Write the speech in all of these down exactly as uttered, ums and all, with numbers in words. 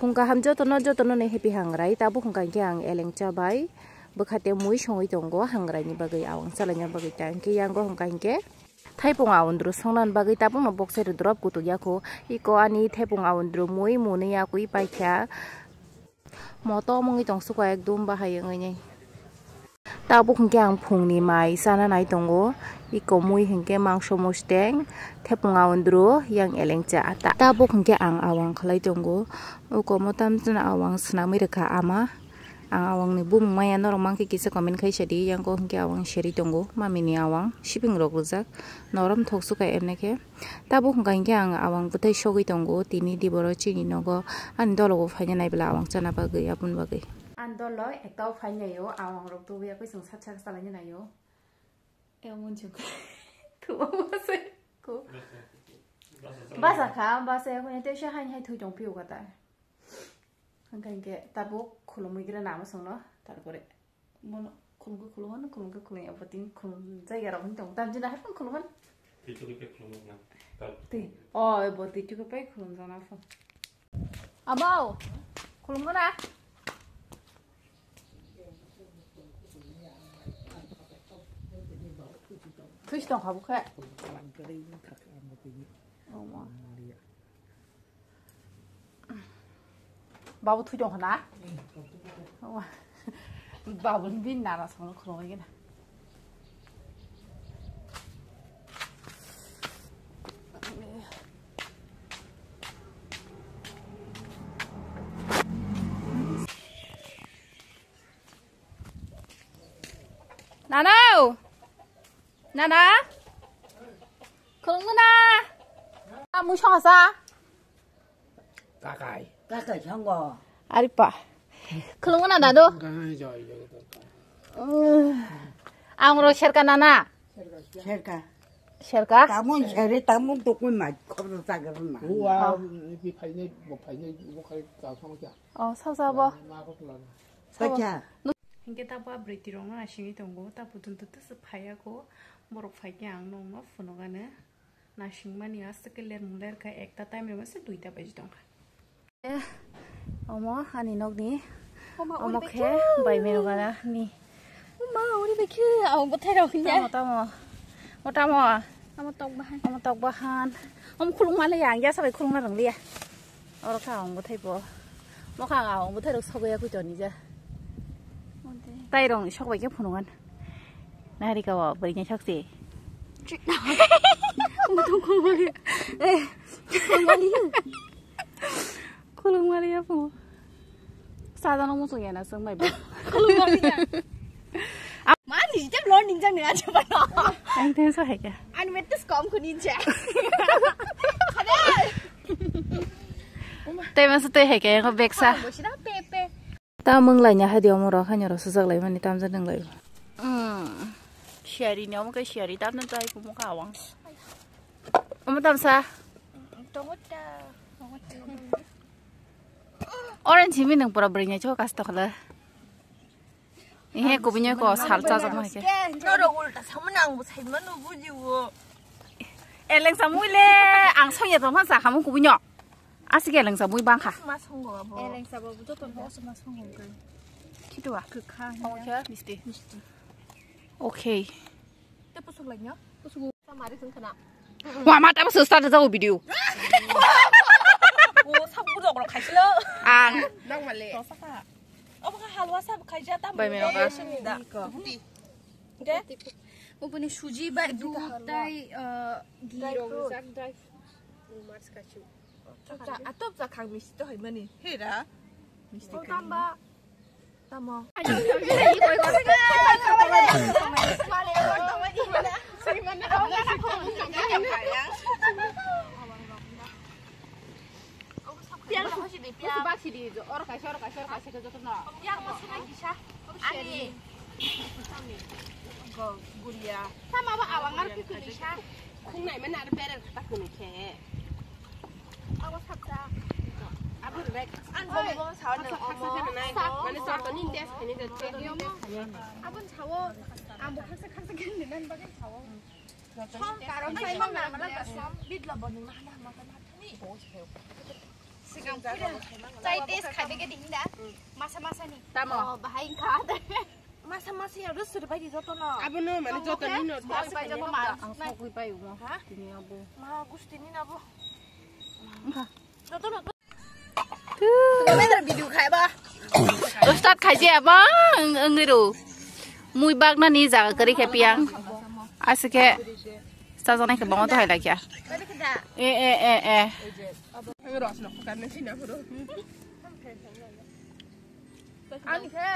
Hwnkha ham jotono, jotono ni happy hangrai. Tabuk hwnkha hinkhe ang elengcha bai bwkhate mui songwi tongo hangrai ni bagwi, awang chalaina bagwi. Ta hinkhe yango hwnkha hinkhe thaipung awandru songna bagwi tabukno boksai rwdrop kutuk yakho. Iko ani thaipung awandru mui mwnwi yakwi paikha. Motom wngwi tong suka ekdum bahai wngwi nai. Tabuk hinkhe ang phungni mai chana nai tongo. Iko mui hinkhe mangso musteng, thepung awandru, yang elengcha ata. Tabuk hinkhe ang awang khlai tongo. Uko motam chana awang swnamwi rwkha ama. Ang awangni bumung maya norok mankhe kisa comment khai sadi. Yang ko hinkhe awang seri tongo. Mamini awang, sibing rok rwjak. Norom thok suka emne khe. Tabuk hwnkha hinkhe ang awang bwthai sogwi tongo, tini diboro chini nogo ani dologo phaina naibwla awang chana bagwi, aboni bagwi. Ani dolo ektao phainaio, awang rok tubui yakui chwng sak sak chalaina naio. Emon chwng thuo bwsai ko. Basa kha, basa yakui teisa haini hai thwi tong phio kata. Hwnkha hinkhe tabuk khulumwi gra namo chwngno, tarpore. Bono khulumkhe khulumano, khulumkhe khulumya, bo tini khulum jaiga rok hwn tong. Tamjina hai phano khulumano. Tei chukwi pai khulumna. Tei, o, bo tei chukwi pai khulumjana phano. Abo, khulumgana. Thuis tong kha bukhe. Oma. Babu thui tong khana? Babu ni bin nana songno khulumai gana. Nana! Nana! Khulumgana! Mui songsa? Kakai. Kakai songgo. Ari pa. Khulumgana dadu? Ang ro serka nana? Serka. Serka? Tamun seri, tamun tukun mai, khobro sagar ma. Uwa, ipi phainai, bo phainai, bo khai ka songsa. Oh, sasa bo. Ma ko khulana. Sasa. Hinkhe ta ba briti rok no asingwi tongo, ta putuntu tese phaiya ko, borok phaikhe ang nokno phunukgani. Nasingmani aswk khe lermung lerkha, ekta time rema se duita baji tongkha. Eh, omo ani nokni, omo khe bai merogana ni. Oma, ori bai khe, ang bwthai rok hinya. Tamo, tamo. O tamo. Amo tok bahan. Amo tok bahan. Om khulung male yang ya sabai khulung na rang liya. Oro kha ang bwthai bo. Mo kha ang bwthai rok sogo ya kuito ni ja. Tai rong sok bai khe phunungan. Nari ka wa bari nya sok se. Mo tong khulung male. Eh. Khulung male. Khulung maliya phu. Sajano muchung ya na sung bai ba. Khulung maliya. Ma ni je lo ning jang ni aja ba no. Ang ten so hai ka. Ani metes kom khuni je. Khade. Te mas te hai ka ko beksa. Bo sina pe pe. Ta mung lai nya hai di omo rok hai nya rok sujak lai mani tam jan nang lai. Hmm. Siari ni omo ke siari tam na jai ko mo ka awang. Omo tam sa. Tongo ta. Orange himi nang pura bring cho kas tokla. Ihe kubinyo ko sal cha jama ke. Noro ulta samana ang sai manu buji wo. Eleng samui le ang sonya tong sa kamu kubinyo. Asike eleng samui bangkha. Ma songo abo. Eleng sabo joto no ma songo ke. Kitu wa. Kha. Omo khe misti. Misti. Okay. Te pusuk lai nyo. Pusuk. Samari sung khana. Wa mata pusuk start jao video. O sab budo ko khaisilo. Ang. Nang male. Obo kha halwa sab khaija tam. Bai meno ka. Sini da. Di. De? Ubuni suji bai dudh tai, uh, ghee rok rijak, dry fruits. Mars kachu. Atop ja khang misti to hai mani. Hera. Misti. Tamba. Tamo. Piang. Oro kaisa, oro kaisa, oro kaisa khe joto no. Piang mo sunai kisa. Ani. Go, guria. Sama ba awang ar khe kisa. Khungnai mane ar beren khata khunui khe. Abo saksa. Abo rek. An bo bo sao no omo. Mane joto ni test khani de test ni test khani. Abon sao. Ambo khaksa khaksa khani nan bagin sao. Som karon sai man na mala som. Bidlo bo nung na hana hama kan hatani. Chai test khai bege ding da. Masa masa ni. Tamo. Oh, bahai kha. Masa masa ya rus sur bai joto no. Abo no mane joto ni no. Bai bai joto ma. Ang sokwi pai umo. Ha? Tini abo. Ma gusti ni na bo. Joto no. Video khai ba. Ustad khai je abo ang ang ro. Mui bag na ni jaga kari khe piang. Asike. Sa jana khe bango to hai lakya. E e e e. Ani khe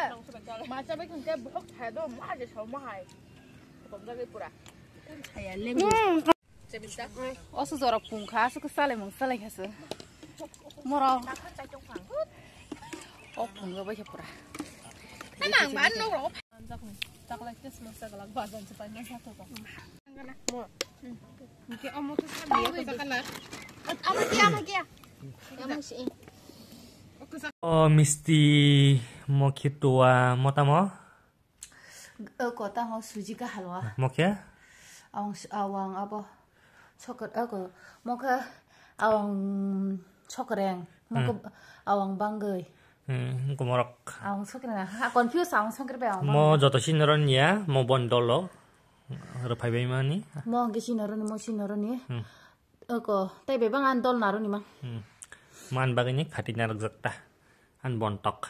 macha bai khun khe bohok thaya do ma je sao ma hai. Kotom jagwi pura. Oso jora pung kha, aswk salai mung salai kha se. Moro. O pung ga bai khe pura. Nang ban no ro. Chocolate taste masa galak bazan se pai masa to. Mo. Ke omo to sa biya to kana. Ama kiya, ama kiya. Ama si. O misti mo khito wa mo tamo? O kota mo suji ka halwa. Mo khe? Awang s-, awang abo. Sokor, ako, mo khe awang sokreng. Mo khe awang bangwi. Hmm, gumorok. Awang sokreng. Ha, confuse awang sokreng bai awang Mo bangwi. Joto sinoro niya, mo bon dolo. Rwphai bai mani. Mo hwnkhe sinoro ni, mo sinoro ni. Hmm. Ako, tei bebak ang dol naro ni mang. Hmm. Man bagwi ni khati narwk jak ta. An bon tok.